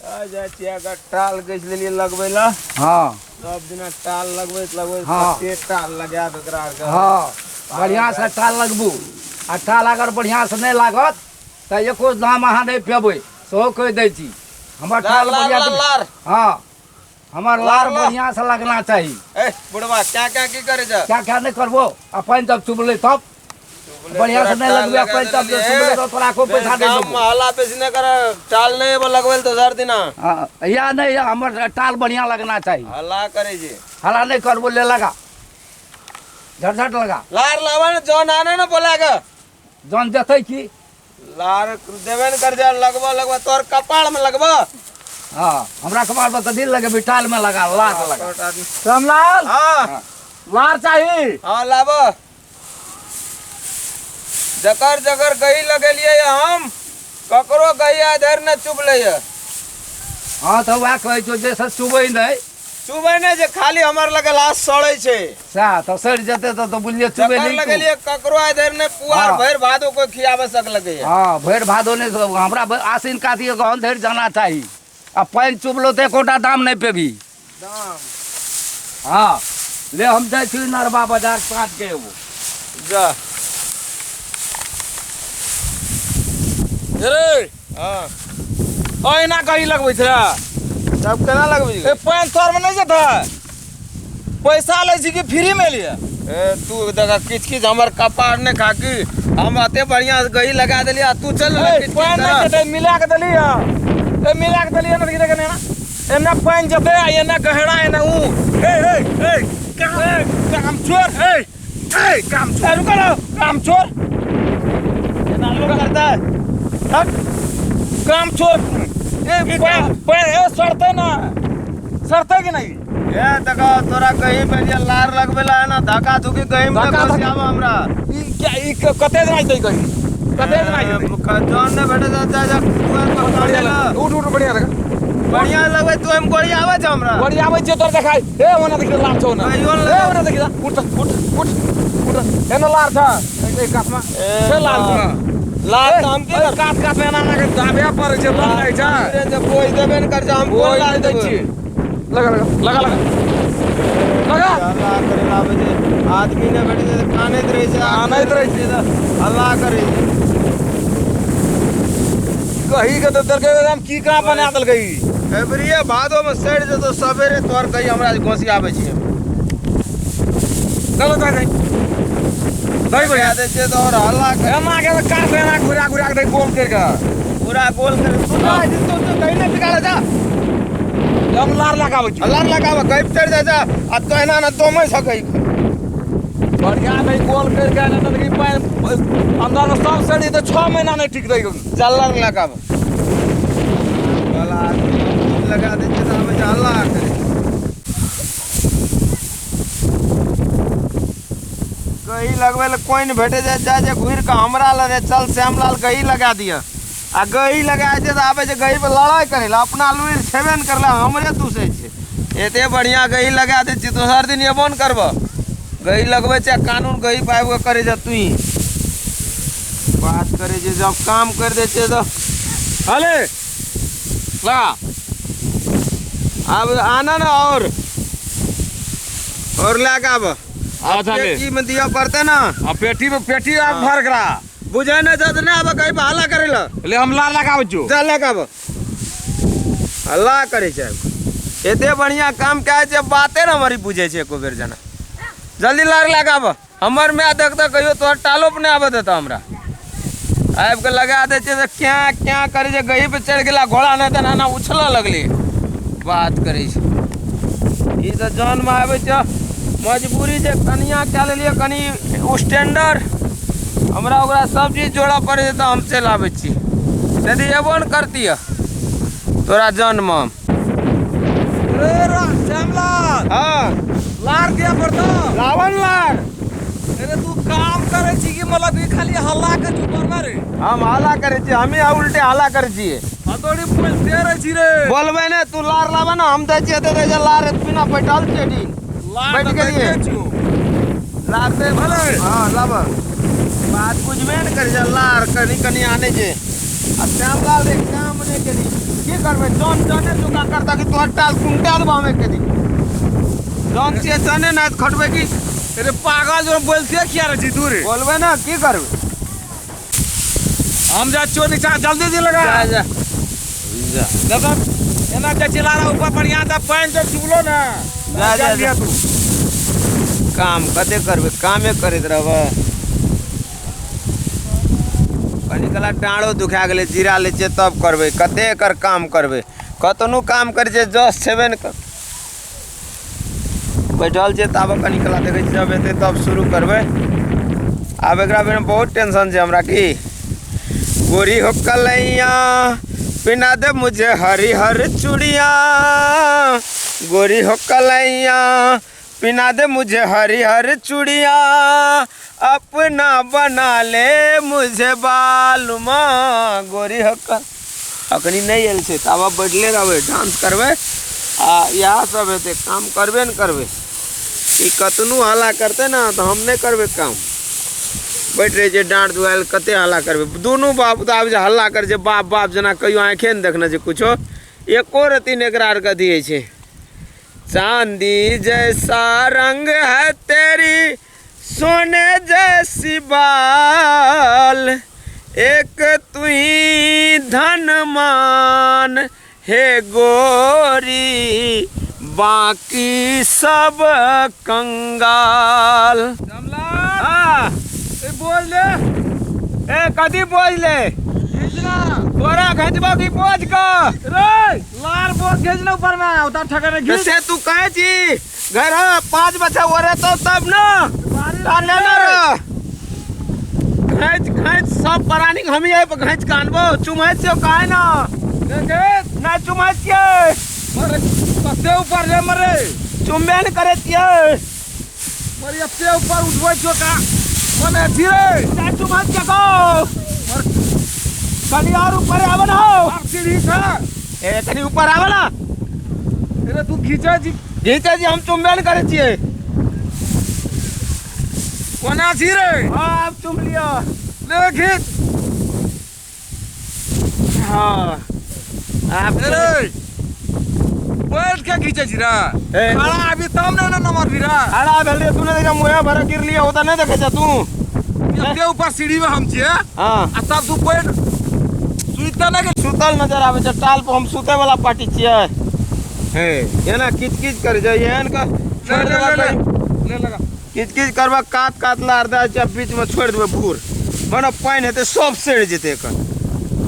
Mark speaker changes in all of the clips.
Speaker 1: आ जाइ छियै अगर टाल गछि लेलियै लगबै लए।
Speaker 2: हँ।
Speaker 1: सब दिना टाल लगबैत लगबैत
Speaker 2: हँ।
Speaker 1: कते टाल लगा दे ओकरा आरके।
Speaker 2: हँ, बढ़िआँसँ टाल लगबू आ टाल अगर बढ़िआँसँ नहि लागत तऽ एको दाम अहाँ नहि पेबै, सेहो कहि दै छी। हमर
Speaker 1: लार
Speaker 2: टाल
Speaker 1: लार
Speaker 2: बढ़िआँ
Speaker 1: लार लार।
Speaker 2: हँ, हमर
Speaker 1: लार
Speaker 2: लार
Speaker 1: लार।
Speaker 2: बढ़िआँसँ लगना चाही।
Speaker 1: ए बुढ़वा, क्या क्या की करे छ?
Speaker 2: क्या क्या नहि करबो आ पानि तब चुबलै तब बढ़िया से नहीं लगबे पानि तब जे चुबलै तऽ तोरा को पैसा नहि देबो।
Speaker 1: हल्ला बेसी नहि कर, टाल नहि एबो लगबै दोसर दिना।
Speaker 2: हँ, या नहि, हमर टाल बढ़िआँ लगना चाही।
Speaker 1: हल्ला करे छै।
Speaker 2: हल्ला नहि करबो, ले लगा, झटझट लगा।
Speaker 1: लार लावा ने, जौन आने ने बोला के।
Speaker 2: जौन देतै की?
Speaker 1: लार देबे ने कर जा, लगबा लगबा तोर कपाड़ में लगबा।
Speaker 2: हाँ, हमरा कपाड़ पर कथी लगेबी? टाल में लगा, लार लगा।
Speaker 3: रामलाल।
Speaker 1: हाँ।
Speaker 3: लार चाही?
Speaker 1: हाँ, लाब। जकर जकर गही लगेलियै हम, ककरो गही आधर ने चुबलै।
Speaker 2: हाँ, तऽ वएह कहै छौ जे से चुबै नहि।
Speaker 1: चुबै नहि जे खाली हमर लगे लाश सड़ै छै।
Speaker 2: सएह तऽ सड़ि जेतै तऽ बुझलियै चुबै
Speaker 1: जकर
Speaker 2: नहि।
Speaker 1: लगेलियै ककरो आधर नहि पुआर।
Speaker 2: हाँ।
Speaker 1: भरि भादो कोइ खियाबे सकलकै।
Speaker 2: हाँ, भरि भादो नहि, हमरा आसिन कातिक गहन धरि जाना चाही आ पानि चुबलो तऽ एकोटा दाम नहि पेबी।
Speaker 1: दाम।
Speaker 2: हाँ, ले, हम जाइ छी नरबा बाजार, साँझ के एबो।
Speaker 1: जा।
Speaker 3: रे।
Speaker 1: हाँ।
Speaker 3: ओहिना गही लगबै छै रे?
Speaker 1: तब केना लगबै
Speaker 3: ए
Speaker 1: छै?
Speaker 3: पानि तोरमे नहि जेतै? पैसा लै छी कि फ्री में लिए?
Speaker 1: ए तू देखा, किच किच हमर कपार नहि खाकी। हम एते बढ़िया से गही लगा देलियै आ तू चल ने
Speaker 3: ए
Speaker 1: किच किच
Speaker 3: पानि नहि
Speaker 1: करऽ।
Speaker 3: जेतै, मिला के देली हँ। ए, मिला के देली हँ, देखी देख, एना एना पानि जेतै आ एना गहरा एना ऊ। ए ए ए काम, ए काम चोर, ए ए काम चोर, ए रुको ना, काम चोर।
Speaker 1: एना लोग करतै?
Speaker 3: हट, काम चोर। ए पानि पानि, ए सड़तै ना, सड़तै कि नहीं?
Speaker 1: ए देखा, तोरा गही पे जे लार लगबे ला है ना, धक्का धुकी गही में
Speaker 3: धक्का धुकी।
Speaker 1: घुसियाबो हमरा।
Speaker 3: ई क्या, ई कते दिन आइतै गही? कते दिन आइतै?
Speaker 1: जौन नहि भेटै जा जा दुआर पर
Speaker 3: बढ़िया
Speaker 1: काटे ला।
Speaker 3: लग, उठ उठ, बढ़िया लगा।
Speaker 1: बढ़िया लगबै तू हम गोड़ी आबै छै हमरा।
Speaker 3: बढ़िया आबै छै तोर देखाइ। ए ओना देखि, लार छौ ना।
Speaker 1: कहियो
Speaker 3: ए
Speaker 1: ने।
Speaker 3: ओना देखि, उठ उठ उठ उठ, एना लार छ, ए कातमा
Speaker 1: ए
Speaker 3: छै लार छ।
Speaker 1: लार तऽ हम की
Speaker 3: ए
Speaker 1: करब?
Speaker 3: कात कात में एना एना के दाबे पड़ै छै तब नहि छै।
Speaker 1: रे जे बोझ देबे ने कर, हम कोन
Speaker 3: बोझ
Speaker 1: लार
Speaker 3: दै
Speaker 1: देबै?
Speaker 3: छियै, लगा लगा लगा लगा लगा।
Speaker 1: हल्ला करे लाबै छै। आदमी नहि भेटै छै तऽ कानैत रहै छै।
Speaker 3: कानैत रहै
Speaker 1: छै तऽ हल्ला करै छै।
Speaker 3: कही के तऽ देलकै एकदम की कहाँ बना देलकै ई।
Speaker 1: एबरिये भादो में सड़ि जेतौ, सवेरे तोहर कही हमरा घोसियाबै छियै।
Speaker 3: चलो दे दे दही बढ़िया।
Speaker 1: दै छियै तऽ आओर हल्ला करे।
Speaker 3: एना के तऽ कात एना घुरा घुरा के दही गोल करि के।
Speaker 1: पूरा गोल करे तू ना तू तू कहीं नहीं बिगाड़ जा।
Speaker 3: हम लार लगाबै छी।
Speaker 1: हल्ला लगाबै कहीं चढ़ि जा जा आ तो एना ना दोमै सकै।
Speaker 3: बढ़िया नहीं गोल करि के नहि तऽ पानि अंदर में सब सड़ी तऽ 6 महीना नहि टिकतै।
Speaker 1: जल्लर लगाब वाला आदमी लगा दै छियै तऽ आबै छै हल्ला करे। गही लगबै लए कोइ नहि भेटै छै, जाइ छै घुरि कऽ हमरा लग, चल श्यामलाल गही लगा दिअ। आ गही लगा छै तऽ आबै छै गही पर लड़ाइ करै लए। अपना लुरि छेबे नहि करलै, हमरे दूसै छै। एते बढ़िआँ गही लगा दै छियै, दोसर दिन एबो ने करबह। गही लगबै छै आ कानून गही पर आबि कऽ करै छै। तू बात करै छै, जब काम करि दै छियै तऽ
Speaker 3: हले लगा।
Speaker 1: आब आना ने और लए कऽ आबऽ।
Speaker 3: अच्छा ले।
Speaker 1: पेटी में दिअ पड़तै ने।
Speaker 3: आ पेटी में, पेटी आब भर करा।
Speaker 1: बुझै नहि छै तऽ नहि आबऽ कहीं पर हल्ला करै लए।
Speaker 3: ले, हम लार लगाबै छियौ।
Speaker 1: जा, लए कऽ आबऽ। हल्ला करै छै आबि कऽ। एते बढ़िआँ काम कए छै, बाते ने हमर ई बुझै छै एको बेर जना। जल्दी लार लए कऽ आबऽ। हमर माय देखतऽ कहियो तोहर टालो पर नहि आबऽ देतऽ हमरा। आबि कऽ लगा दै छियै तऽ क्या क्या करै छै। गही पर चढ़ि गेला घोड़ा नहि तऽ एना उछलऽ लगलै। बात करै छै। ई तऽ जनमे आबै छै मजबूरी जे कनिया कए लेलियै कनि स्टैंडर्ड, हमरा ओकरा सब चीज जोड़ऽ पड़ै छै तऽ हम चलि आबै छी, नहि तऽ एबो ने करतियै तोरा जनमे।
Speaker 3: रे श्यामलाल।
Speaker 1: हँ।
Speaker 3: लार दिया पड़तौ।
Speaker 1: लावन लार।
Speaker 3: अरे तू काम करै छी कि मतलब ई खाली हल्ला कर छी बरबा रे?
Speaker 1: हम हल्ला करै छियै? हमे उल्टे हल्ला करै छियै।
Speaker 3: हथौड़ी बोलते रहै छी रे।
Speaker 1: बोलबै ने। तू लार लाबऽ ने, हम दै छियै एते दै छै लार बिना बैठल छियै डी।
Speaker 3: लार
Speaker 1: बैठ
Speaker 3: तऽ
Speaker 1: गेलियै।
Speaker 3: दैते छियौ।
Speaker 1: लार दे।
Speaker 3: भले।
Speaker 1: हँ, लाबऽ। बात बुझबे ने करै छै। लार कनि कनि आनै छै आ श्यामलाल रे काम नहि करी। की करबै जन जने चुका करता कि तोहर टाल कुंटा देबो हम एक दिन जन छियै जने नहि खटबै की।
Speaker 3: अरे पागल जो बोलते किया रहे छी तू रे?
Speaker 1: बोलबै ना की करबै।
Speaker 3: हम जा छियो नीचा जल्दी जी लगा।
Speaker 1: जा जा जा।
Speaker 3: दादा एना जे चिल्ला रहा ऊपर बढ़िया द पानि जो चुगलो ना।
Speaker 1: जा, जा,
Speaker 3: लिया
Speaker 1: जा।
Speaker 3: तू।
Speaker 1: काम कते करबै कामे करैत रहबै। कनी कला डाँड़ो दुखा गेलै जीरा लै छियै तब करबै कते एकर काम करबै कतनो काम करै छियै जस छेबे ने कर। बैठल छियै ताबे कनी कला देखै छियै जब हेतै तब शुरू करबै। आब एकरा बेरमे बहुत टेंशन छै हमरा की। गोरी हो कलैया पिना दे मुझे हरी हर चूड़िया गोरी हो कलैया पिना दे मुझे हरी हर चूड़िया अपना बना ले मुझे बालुमा गोरी हो कल। अखनी नहि आयल छै ताबे बैठले रहबै डांस करबै आ इएह सब हेतै काम करबे ने करबै। ई कतनो हल्ला करतै ने तऽ हम नहि करबै काम। बैठ रहै छै डाँट दुआरि कते हल्ला करबै दुनू बाप तऽ आब जे हल्ला करै छै बाप बाप जेना कहियो आँखे नहि देखने छै कुछो एको रत्ती नहि एकरा आरके अथी होइ छै। चांदी जैसा रंग है तेरी सोने जैसी बाल एक तुही धनमान हे गोरी बाकी सब कंगाल। हाँ।
Speaker 3: ए बोल ले।
Speaker 1: ए कथी बोल ले?
Speaker 3: घिचना।
Speaker 1: तोरा घिचबो की बोझ का?
Speaker 3: रे लाल बोझ घिचना ऊपर में उतार ठकर घिच।
Speaker 1: से तू कहे छी घर है 5 बच्चा ओरे तो तब ना डाले ना रे। घिच घिच सब प्राणी हम ही पर घिच के आनबो चुमै छियो काहे ना? ना चुमै छियै।
Speaker 3: मरे कते ऊपर रे मरे।
Speaker 1: चुम्बे न करे छियै।
Speaker 3: मरे एते ऊपर उठबै छियो का मने धीरे।
Speaker 1: ना चुमै छियै को। कनी और ऊपर आवे ना हो।
Speaker 3: अब सीढ़ी छा।
Speaker 1: ए कनी ऊपर आवे ना।
Speaker 3: अरे तू खींचे जी।
Speaker 1: घीचे जी हम चुम्बे न करे छियै।
Speaker 3: कोना छी रे?
Speaker 1: हाँ अब चुम लियो।
Speaker 3: ले खींच।
Speaker 1: हाँ। आप
Speaker 3: अरे बैठ के खींचे छी रे।
Speaker 1: ए।
Speaker 3: खड़ा अभी तब ने ना नंबर भी रे।
Speaker 1: खड़ा भेल रे तू ने देखा मुँहे भर गिर लिया होता नहीं देखे छा तू।
Speaker 3: एते ऊपर सीढ़ी में हम छियै।
Speaker 1: हाँ।
Speaker 3: आ तब तू बैठ सुतल नहीं के
Speaker 1: सुतल नजर आवे छै टाल पर हम सुते वाला पार्टी छियै। हे एना किच किच कर जाय एहन का छोड़
Speaker 3: ले,
Speaker 1: देबा
Speaker 3: ले, ले।
Speaker 1: कहीं।
Speaker 3: ले लगा।
Speaker 1: किच किच करबा कात कात लार दे छै बीच में छोड़ देबै भूर मने पानि हेतै सब सड़ि जेतै एकर।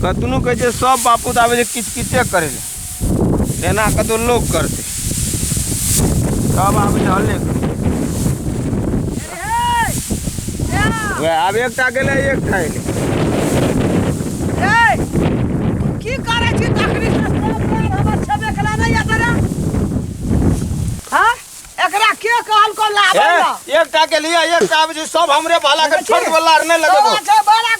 Speaker 1: कतनो कहै छै सब बापू तऽ आबै छै किच किचे करै लए एना कतौ लोक करतै सब आबै छै हल्ले। वएह आब एकटा गेलै एकटा एलै।
Speaker 4: ए, की करै छी तखनी से सब काम हमर छेबे कला नहि यऽ तोरा? हाँ? एकरा के कहलकौ लाबै
Speaker 1: ए,
Speaker 4: लए?
Speaker 1: एकटा के लिए एकटा आबै छै सब हमरे भाला के छोड़ देबै लार नहि लगेबो।
Speaker 4: तोरा छै बड़ा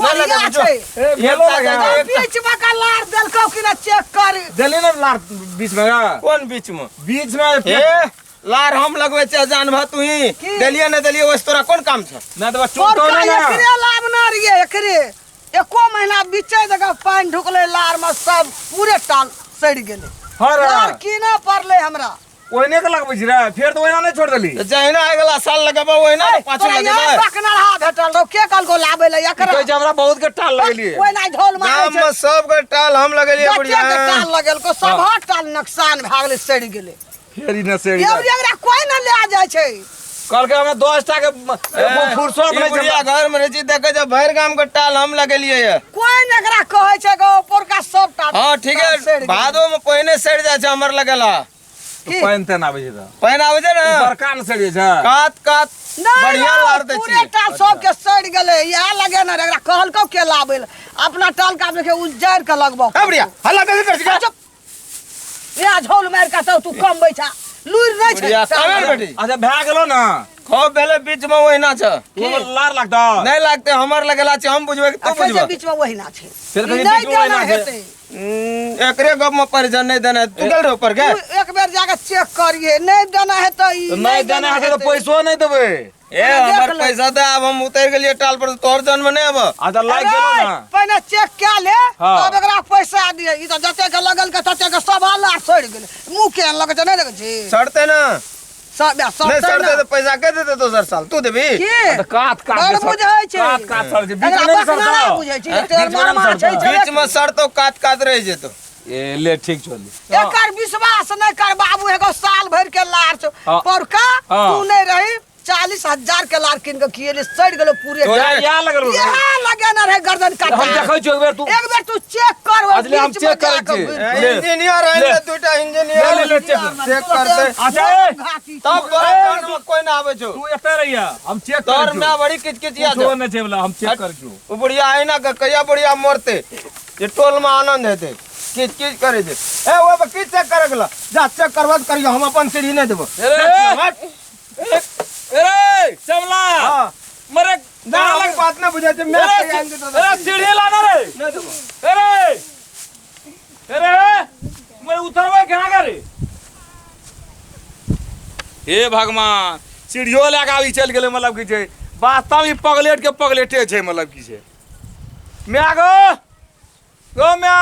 Speaker 1: नहि लगेबो,
Speaker 4: कोरिया
Speaker 1: जो।
Speaker 4: छै।
Speaker 3: ए, भेलो
Speaker 1: एकटा
Speaker 3: लगा।
Speaker 1: के एकटा।
Speaker 4: बीच में का लार देलकौ कि ना चेक कर।
Speaker 3: देली ने लार बीच में गा।
Speaker 1: कोन बीच में?
Speaker 3: बीच में
Speaker 1: ए, लार हम लगबै छियै जानभा तू ही।
Speaker 4: की?
Speaker 1: देलियै नहि देलियै ओहिसँ तोरा कोन काम छौ?
Speaker 3: नहि तऽ बस
Speaker 4: तोर
Speaker 3: चुप
Speaker 4: का
Speaker 3: ना।
Speaker 4: एकरे लाभ ना रहियै, एकरे। एको महीना बीचे जगह पानि ढुकलै लार में सब पूरे टाल सड़ि गेलै।
Speaker 3: हाँ रे।
Speaker 4: लार कीनऽ पड़लै हमरा।
Speaker 3: ओहिने के लगबै छी रे, फेर तऽ ओहिना नहि छोड़ देली।
Speaker 1: तऽ जहिना अगिला साल लगेबौ ओहिना ने पाछू
Speaker 4: तोरा
Speaker 1: लगेबै।
Speaker 4: यहाँ बकनरहा भेटल रहौ, के कहलकौ लाबै लए एकरा?
Speaker 3: कहै छै हमरा बहुत के टाल लगेलियै।
Speaker 4: ओहिना झोल मारै
Speaker 1: गाम
Speaker 4: छै।
Speaker 1: में सबके टाल हम लगेलियै
Speaker 4: जते
Speaker 1: बुढ़िया।
Speaker 4: के टाल लगेलकौ, सबहक टाल नुकसान भए गेलै, सड़ि गेलै।
Speaker 3: फेर ई न सड़ि
Speaker 4: एबरी
Speaker 3: गेलै।
Speaker 4: एकरा कोइ ने लए जाइ छै।
Speaker 3: कहलकै हमरा 10 टा के एगो फुर्सत
Speaker 1: ई
Speaker 3: नहि छै।
Speaker 1: बुढ़िया घर में रहै छी, देखै छै भरि गाम के टाल हम लगेलियै ये।
Speaker 4: कोइ ने एकरा कहै छै गो, ऊपरका सब टाल
Speaker 1: हाँ, ठीक है,
Speaker 4: सड़ि गेलै।
Speaker 1: भादो में पहिने सड़ि जाइ छै हमर लगेला।
Speaker 4: की?
Speaker 3: पानि तानि आबै छै तऽ।
Speaker 1: पानि आबै छै ने?
Speaker 3: बड़का ने सड़ि जाइ छै।
Speaker 1: कात कात
Speaker 4: नहि,
Speaker 1: बढ़िया
Speaker 4: नहि,
Speaker 1: लार दै
Speaker 4: पूरे
Speaker 1: छियै।
Speaker 4: टाल सबके सड़ि गेलै। इएह लगे ने एकरा कहलकौ के लाबै लए। अपना टाल के आब देखियौ उजाड़ि के लगबौ।
Speaker 1: ए बुढ़िया, हल्ला कथी करै छी?
Speaker 4: चुप। इएह झोल मारि कऽ तब तू कमबै छा। लुरि नहि छै।
Speaker 1: बुढ़िया, कमे ने बेटी।
Speaker 3: अच्छा, भए गेलौ ने?
Speaker 1: खूब भेलै, बीच में ओहिना छै।
Speaker 3: तू हमर लार लगतौ?
Speaker 1: नहि लागतै, हमर लगेला छै, हम बुझबै कि तू
Speaker 4: आ कहै छै
Speaker 1: बुझबै?
Speaker 4: बीच में ओहिना छै।
Speaker 3: फेर कहै छै
Speaker 4: नहि
Speaker 3: बीच में ओहिना
Speaker 4: देना
Speaker 3: छै।
Speaker 4: हेतै।
Speaker 1: एकरे गप में पड़ जा, नहीं देना। तू गेल रहो ऊपर के?
Speaker 4: तू एक बेर जाके के चेक करिए नहि देना हेतै ई
Speaker 3: तऽ नहि देना हेतै तऽ पैसो नहि देबै
Speaker 1: ए
Speaker 4: देख
Speaker 1: हमर
Speaker 4: ले।
Speaker 1: पैसा दे आब हम उतरि गेलियै टाल पर तोहर जन्म नहि आब
Speaker 3: आ तऽ लागि गेलो
Speaker 4: अरे,
Speaker 3: ना
Speaker 4: पहिने चेक कए ले
Speaker 3: हाँ।
Speaker 4: तब एकरा पैसा दिए ई तऽ जते के लगल के तते के सब लार सड़ि गेलै मुँह केहन लगै छै नहि देखै छी
Speaker 1: सड़तै ना
Speaker 4: सब
Speaker 1: नहि
Speaker 4: सड़तै
Speaker 1: सड़तै
Speaker 4: ना
Speaker 1: तऽ पैसा के देतै दोसर साल तू देबी
Speaker 4: की
Speaker 3: तऽ कात कात
Speaker 4: बड़
Speaker 3: के सड़-
Speaker 4: बुझै छै।
Speaker 3: कात कात सड़ छै बीच
Speaker 4: एकरा
Speaker 3: में नहि
Speaker 4: बकना
Speaker 3: सड़तौ
Speaker 4: नहि बुझै छी तेल
Speaker 3: बीच में
Speaker 4: मार
Speaker 3: नहि
Speaker 4: मार छै
Speaker 3: सड़तौ।
Speaker 4: छै
Speaker 1: बीच में सड़तौ कात कात रहि जेतौ
Speaker 3: ए ले ठीक छौ ले।
Speaker 4: एकर विश्वास नहि कर बाबू एगो साल भरि के लार छौ
Speaker 3: हाँ।
Speaker 4: पौरका
Speaker 3: हाँ।
Speaker 4: तू नहि रही 40,000 के लार कीन के खियेली सड़ि गेलो पूरे
Speaker 1: तोरा
Speaker 4: घर।
Speaker 3: या लगल रहो।
Speaker 4: इएह लगेने रहे गर्दन काटा
Speaker 3: हम देखै छियौ एक बेर तू
Speaker 4: एक बेर तू चेक कर ओहि
Speaker 3: अजले हम
Speaker 4: बीच में
Speaker 3: चेक करै
Speaker 4: जाके
Speaker 3: छी।
Speaker 4: घुरि
Speaker 1: ए,
Speaker 3: ले।
Speaker 1: इंजीनियर है
Speaker 3: ले।
Speaker 1: ने दूटा इंजीनियर
Speaker 3: ले, ले, ले, चेक कर।
Speaker 1: चेक करतै
Speaker 3: अच्छा ए,
Speaker 4: घाटी
Speaker 1: तब तोरा कान में कोई ना आबै छौ
Speaker 3: तू एते रहिया हम चेक करै
Speaker 1: तोहर
Speaker 3: छियौ
Speaker 1: माय बड़ी किचकिचिया
Speaker 3: कुछो
Speaker 1: छौ
Speaker 3: नहि छै बला हम चेक करै छियौ
Speaker 1: ओ बुढ़िया अहिना के कहिया बुढ़िया मरतै जे टोल में आनंद हेतै किच किच करै छै ए ओहि पर की चेक करे गेला जा चेक करबा तऽ करियो हम अपन सीढ़ी नहि देबो
Speaker 3: अरे
Speaker 1: हट।
Speaker 3: अरे चमला
Speaker 1: हाँ।
Speaker 3: मरे
Speaker 1: ना हम बात नहि बुझै छै मैं
Speaker 3: अरे
Speaker 1: कहिया आनि के तोरा
Speaker 3: अरे सीढ़ी लाना रे
Speaker 1: नहि देबो
Speaker 3: अरे अरे मैं उतरबै केना करे हे भगवान सीढ़ियो लए कऽ आबि चलि गेलै मतलब की छै वास्तव ई पगलेट के पगलेटे छै मतलब की छै म्या गो गो म्या